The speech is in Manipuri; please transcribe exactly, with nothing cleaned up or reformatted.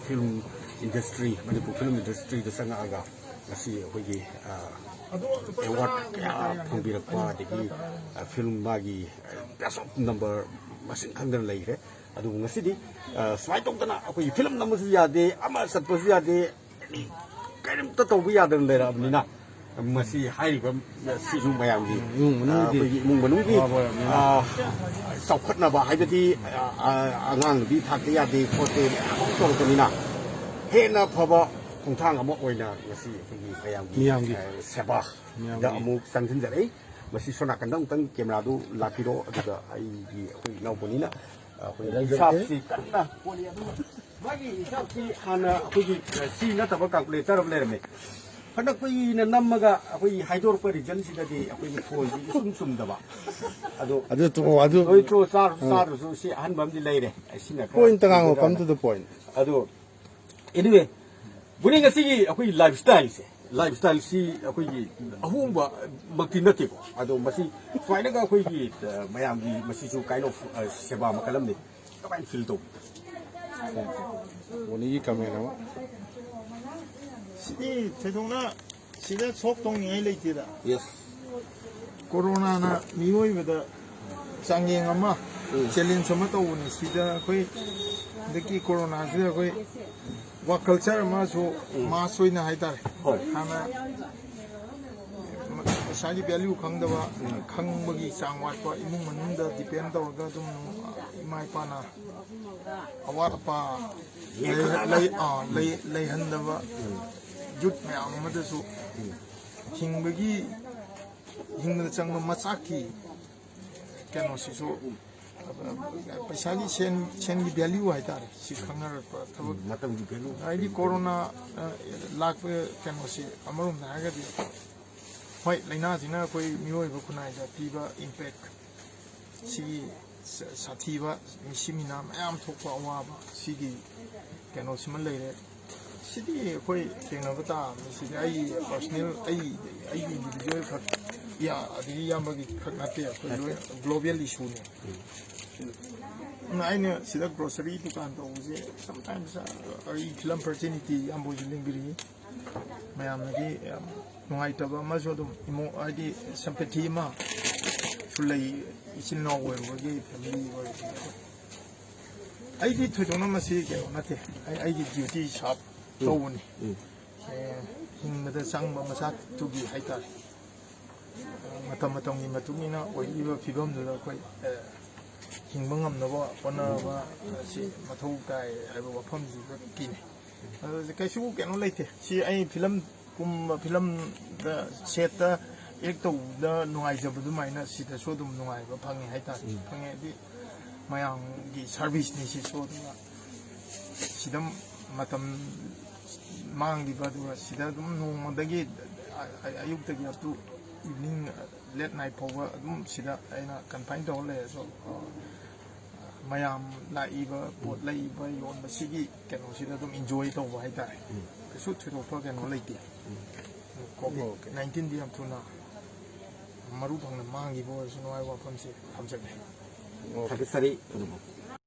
ꯐꯤꯂꯝ ꯏꯟꯗꯁꯇ꯭ꯔꯤ, ꯃꯅꯤꯄꯨꯔ ꯐꯤꯂꯝ ꯏꯟꯗꯁꯇ꯭ꯔꯤꯗ ꯆꯪꯉꯛꯑꯒ ꯉꯁꯤ ꯑꯩꯈꯣꯏꯒꯤ ꯑꯦꯋꯥꯔꯗ ꯀꯌꯥ ꯐꯪꯕꯤꯔꯛꯄ, ꯑꯗꯒꯤ ꯐꯤꯂꯝ ꯃꯥꯒꯤ ꯕꯦꯁ ꯑꯣꯐ ꯅꯝꯕꯔ ꯃꯁꯤꯡ ꯈꯪꯗꯅ ꯂꯩꯈ꯭ꯔꯦ꯫ ꯑꯗꯨꯕꯨ ꯉꯁꯤꯗꯤ ꯁꯨꯃꯥꯏꯅ ꯇꯧꯗꯅ ꯑꯩꯈꯣꯏꯒꯤ ꯐꯤꯂꯝ ꯅꯝꯕꯁꯨ ꯌꯥꯗꯦ, ꯑꯃ ꯆꯠꯄꯁꯨ ꯌꯥꯗꯦ, ꯀꯔꯤꯝꯇ ꯇꯧꯕ ꯌꯥꯗꯅ ꯂꯩꯔꯛꯑꯕꯅꯤꯅ ꯃꯁꯤ ꯍꯥꯏꯔꯤꯕ ꯁꯤꯁꯨ ꯃꯌꯥꯝꯒꯤ, ꯏꯃꯨꯡ ꯃꯅꯨꯡꯒꯤ ꯑꯩꯈꯣꯏꯒꯤ ꯏꯃꯨꯡ ꯃꯅꯨꯡꯒꯤ ꯑꯋꯥꯕ ꯑꯣꯏꯔꯕꯅꯤꯅ꯫ ꯆꯥꯎꯈꯠꯅꯕ ꯍꯥꯏꯕꯗꯤ ꯑꯉꯥꯡ ꯅꯨꯄꯤ ꯊꯥꯛꯇ ꯌꯥꯗꯦ ꯈꯣꯠꯇꯦ ꯃꯌꯥꯝ ꯑꯃ ꯇꯧꯔꯛꯄꯅꯤꯅ ꯍꯦꯟꯅ ꯐꯕ ꯈꯣꯡꯊꯥꯡ ꯑꯃ ꯑꯣꯏꯅ ꯉꯁꯤ ꯑꯩꯈꯣꯏꯒꯤ ꯃꯌꯥꯝꯒꯤ, ꯃꯤꯌꯥꯝꯒꯤ꯫ ꯁꯦꯕꯥꯗ ꯃꯤꯌꯥꯝꯒꯤ꯫ ꯑꯃꯨꯛ ꯆꯪꯁꯤꯟꯖꯔꯛꯏ꯫ ꯃꯁꯤ ꯁꯣꯝ ꯅꯥꯀꯟꯗ ꯑꯃꯨꯛꯇꯪ ꯀꯦꯃꯦꯔꯥꯗꯨ ꯂꯥꯛꯄꯤꯔꯣ, ꯑꯗꯨꯒ ꯑꯩꯒꯤ ꯑꯩꯈꯣꯏ ꯏꯅꯥꯎꯄꯨꯅꯤꯅ ꯑꯩꯈꯣꯏ ꯍꯤꯁꯥꯞꯁꯤ ꯀꯟꯅ ꯍꯣꯠꯂꯤ꯫ ꯑꯗꯨ ꯃꯥꯒꯤ ꯍꯤꯁꯥꯞꯁꯤ ꯍꯥꯟꯅ ꯑꯩꯈꯣꯏꯒꯤ ꯁꯤ ꯅꯠꯇꯕ ꯀꯥꯜꯀꯨꯂꯦꯇꯔ ꯑꯃ ꯂꯩꯔꯝꯃꯦ꯫ ꯐꯅ ꯀꯨꯏꯅ ꯅꯝꯃꯒ ꯑꯩꯈꯣꯏꯒꯤ ꯍꯥꯏꯗꯣꯔꯛꯄ ꯔꯤꯖꯜꯁꯤꯗꯗꯤ ꯑꯩꯈꯣꯏꯒꯤ ꯐꯣꯟꯁꯤ ꯏꯆꯨꯝ ꯆꯨꯝꯗꯕ꯫ ꯑꯗꯣ ꯑꯗꯨ ꯇꯣ-, ꯑꯗꯨ ꯍꯣꯏ, ꯇꯣ ꯆꯥꯔꯁꯨ ꯎꯝ꯫ ꯆꯥꯔꯁꯨ ꯁꯤ ꯑꯍꯟꯕ ꯑꯃꯗꯤ ꯂꯩꯔꯦ꯫ ꯑꯩ ꯁꯤꯅ ꯈꯔ point ꯇ ꯉꯥꯡꯉꯣ, ꯀꯨꯏꯗ꯭ꯔꯒꯅ꯫ Come to the point꯫ ꯑꯗꯣ anyway, ꯕꯨꯅꯤ ꯉꯁꯤꯒꯤ ꯑꯩꯈꯣꯏꯒꯤ ꯂꯥꯏꯐ ꯁ꯭ꯇꯥꯏꯜꯁꯦ, ꯂꯥꯏꯐ ꯁ꯭ꯇꯥꯏꯜꯁꯤ ꯑꯩꯈꯣꯏꯒꯤ ꯑꯍꯣꯡꯕꯃꯛꯇꯤ ꯅꯠꯇꯦꯀꯣ꯫ ꯑꯗꯣ ꯃꯁꯤ ꯁꯨꯃꯥꯏꯅꯒ ꯑꯩꯈꯣꯏꯒꯤ, ꯑ, ꯃꯌꯥꯝꯒꯤ ꯃꯁꯤꯁꯨ kind of, ꯑ, ꯁꯦꯕꯥ ꯃꯈꯜ ꯑꯃꯅꯤ꯫ ꯀꯃꯥꯏꯅ feel ꯇꯧꯕꯤ? ꯕꯣꯅꯤꯒꯤ comment ꯑꯃ꯫ ꯁꯤꯗꯤ ꯊꯣꯏꯗꯣꯛꯅ ꯁꯤꯗ ꯁꯣꯛ ꯇꯧꯅꯤꯡꯉꯥꯏ ꯂꯩꯇꯦꯗ꯫ Yes꯫ ꯀꯣꯔꯣꯅꯥꯅ ꯃꯤꯑꯣꯏꯕꯗ ꯆꯥꯡꯌꯦꯡ ꯑꯃ, ꯎꯝ꯫ Challenge ꯑꯃ ꯇꯧꯕꯅꯤ꯫ ꯁꯤꯗ ꯑꯩꯈꯣꯏ ꯍꯟꯗꯛꯀꯤ ꯀꯣꯔꯣꯅꯥꯁꯤꯗ ꯑꯩꯈꯣꯏ work culture ꯑꯃꯁꯨ ꯎꯝ꯫ Mass ꯑꯣꯏꯅ ꯍꯥꯏꯇꯥꯔꯦ꯫ ꯍꯣꯏ꯫ ꯍꯥꯟꯅ ꯄꯩꯁꯥꯒꯤ value ꯈꯪꯗꯕ, ꯎꯝ꯫ ꯈꯪꯕꯒꯤ ꯆꯥꯡ ꯋꯥꯠꯄ, ꯏꯃꯨꯡ ꯃꯅꯨꯡꯗ depend ꯇꯧꯔꯒ ꯑꯗꯨꯝ ꯏꯃꯥ ꯏꯄꯥꯅ ꯑꯋꯥꯠ ꯑꯄꯥ ꯂꯩ-, ꯂꯩ-, ꯑꯥ, ꯂꯩ-, ꯂꯩꯍꯟꯗꯕ youth ꯃꯌꯥꯝ ꯑꯃꯗꯁꯨ ꯍꯤꯡꯕꯒꯤ, ꯍꯤꯡꯕꯗ ꯆꯪꯕ ꯃꯆꯥꯛꯀꯤ ꯀꯩꯅꯣꯁꯤꯁꯨ, ꯄꯩꯁꯥꯒꯤ ꯁꯦꯟ, ꯁꯦꯟꯒꯤ value ꯍꯥꯏꯇꯥꯔꯦ, ꯁꯤ ꯈꯪꯅꯔꯛꯄ ꯊꯕꯛ꯫ ꯃꯇꯝꯒꯤ value꯫ ꯍꯥꯏꯗꯤ ꯀꯣꯔꯣꯅꯥ, ꯑ, ꯂꯥꯛꯄ ꯀꯩꯅꯣꯁꯤ ꯑꯃꯔꯣꯝꯗ ꯍꯥꯏꯔꯒꯗꯤ, ꯍꯣꯏ, ꯂꯥꯏꯅꯥꯁꯤꯅ ꯑꯩꯈꯣꯏ ꯃꯤꯑꯣꯏꯕ ꯈꯨꯟꯅꯥꯏꯗ ꯄꯤꯕ impact, ꯁꯤꯒꯤ ꯁ-, ꯁꯥꯊꯤꯕ ꯃꯤꯁꯤ ꯃꯤꯅꯥ ꯃꯌꯥꯝ ꯊꯣꯛꯄ ꯑꯋꯥꯕ, ꯁꯤꯒꯤ ꯀꯩꯅꯣꯁꯤꯃ ꯂꯩꯔꯦ꯫ ꯁꯤꯗꯤ ꯑꯩꯈꯣꯏ ꯊꯦꯡꯅꯕ ꯇꯥꯕꯅꯤ꯫ ꯁꯤꯗꯤ ꯑꯩ personal, ꯑꯩ, ꯑꯩꯒꯤ individual ꯈꯛ, ꯏꯌꯥ-, ꯑꯗꯒꯤ ꯏꯌꯥꯝꯕꯒꯤ ꯈꯛ ꯅꯠꯇꯦ, ꯑꯩꯈꯣꯏ ꯂꯣꯏ global issue ꯅꯤ꯫ ꯑꯩꯅ ꯁꯤꯗ ꯒ꯭ꯔꯣꯁꯔꯤ ꯗꯨꯀꯥꯟ ꯇꯧꯕꯁꯦ, ꯁꯝꯇꯥꯏꯝꯁ ꯑꯩ ꯐꯤꯂꯝ ꯐ꯭ꯔꯦꯇꯔꯅꯤꯇꯤ ꯌꯥꯝꯕꯁꯨ ꯂꯦꯡꯕꯤꯔꯛꯏ꯫ ꯃꯌꯥꯝꯅꯗꯤ ꯌꯥꯝ ꯅꯨꯡꯉꯥꯏꯇꯕ ꯑꯃꯁꯨ ꯑꯗꯨꯝ ꯏꯃꯣ ꯍꯥꯏꯗꯤ ꯁꯝꯄꯦꯊꯤ ꯑꯃꯁꯨ ꯂꯩ꯫ ꯏꯆꯤꯟ ꯏꯅꯥꯎ ꯑꯣꯏꯔꯨꯕꯒꯤ, ꯐꯦꯃꯤꯂꯤ ꯑꯣꯏꯔꯨꯕꯒꯤ꯫ ꯑꯩꯗꯤ ꯊꯣꯏꯗꯣꯛꯅ ꯃꯁꯤ ꯀꯩꯅꯣ ꯅꯠꯇꯦ꯫ ꯑꯩ ꯑꯩꯒꯤ ꯗ꯭ꯌꯨꯇꯤ ꯁꯥꯔꯞ ꯇꯧꯕꯅꯤ꯫ ꯑꯦ, ꯍꯤꯡꯕꯗ ꯆꯪꯕ ꯃꯆꯥꯛꯇꯨꯒꯤ ꯍꯥꯏꯇꯥꯔꯦ꯫ ꯃꯇꯝ ꯃꯇꯝꯒꯤ ꯃꯇꯨꯡ ꯏꯟꯅ ꯑꯣꯏꯔꯛꯏꯕ ꯐꯤꯕꯝꯗꯨꯗ ꯑꯩꯈꯣꯏ, ꯑꯦ, ꯍꯤꯡꯕ ꯉꯝꯅꯕ ꯍꯣꯠꯅꯕ ꯑꯁꯤ ꯃꯊꯧ ꯇꯥꯏ ꯍꯥꯏꯕ ꯋꯥꯐꯝꯁꯤꯗ ꯀꯤꯅꯤ꯫ ꯑꯗꯨ ꯀꯩꯁꯨ ꯀꯩꯅꯣ ꯂꯩꯇꯦ꯫ ꯁꯤ ꯑꯩ ꯐꯤꯂꯝ ꯀꯨꯝꯕ, ꯐꯤꯂꯝꯗ ꯁꯦꯠꯇ ꯑꯦꯛ ꯇꯧꯕꯗ ꯅꯨꯡꯉꯥꯏꯖꯕ ꯑꯗꯨꯃꯥꯏꯅ ꯁꯤꯗꯁꯨ ꯑꯗꯨꯝ ꯅꯨꯡꯉꯥꯏꯕ ꯐꯪꯉꯤ ꯍꯥꯏꯇꯥꯔꯦ꯫ ꯐꯪꯉꯦ ꯍꯥꯏꯗꯤ ꯃꯌꯥꯝꯒꯤ ꯁꯥꯔꯚꯤꯁꯅꯤ ꯁꯤꯁꯨ꯫ ꯑꯗꯨꯒ ꯁꯤꯗ ꯃꯇꯝ ꯃꯥꯡꯈꯤꯕ, ꯑꯗꯨꯒ ꯁꯤꯗ ꯑꯗꯨꯝ ꯅꯣꯡꯃꯗꯒꯤ ꯑ-, ꯑ-, ꯑꯌꯨꯛꯇꯒꯤ up to evening, late night ꯐꯥꯎꯕ ꯑꯗꯨꯝ ꯁꯤꯗ ꯑꯩꯅ ꯀꯟꯐꯥꯏꯟ ꯇꯧꯔ ꯂꯩꯔꯁꯨ, ꯑ, ꯃꯌꯥꯝ ꯂꯥꯛꯏꯕ, ꯄꯣꯠ ꯂꯩꯕ, ꯌꯣꯟꯕꯁꯤꯒꯤ ꯀꯩꯅꯣꯁꯤꯗ ꯑꯗꯨꯝ ꯏꯟꯖꯣꯏ ꯇꯧꯕ ꯍꯥꯏꯇꯥꯔꯦ꯫ ꯀꯩꯁꯨ ꯊꯣꯏꯗꯣꯛꯄ ꯀꯩꯅꯣ ꯂꯩꯇꯦ꯫ ꯀꯣꯚꯤꯗ ꯅꯥꯏꯟꯇꯤꯟꯗꯤ ꯌꯥꯝ ꯊꯨꯅ ꯃꯔꯨ ꯐꯪꯅ ꯃꯥꯡꯈꯤꯕ ꯑꯣꯏꯔꯁꯅꯨ ꯍꯥꯏꯕ ꯋꯥꯐꯝꯁꯦ ꯊꯝꯖꯒꯦ꯫ ꯊꯥꯒꯠꯆꯔꯤ ꯄꯨꯝꯅꯃꯛ꯫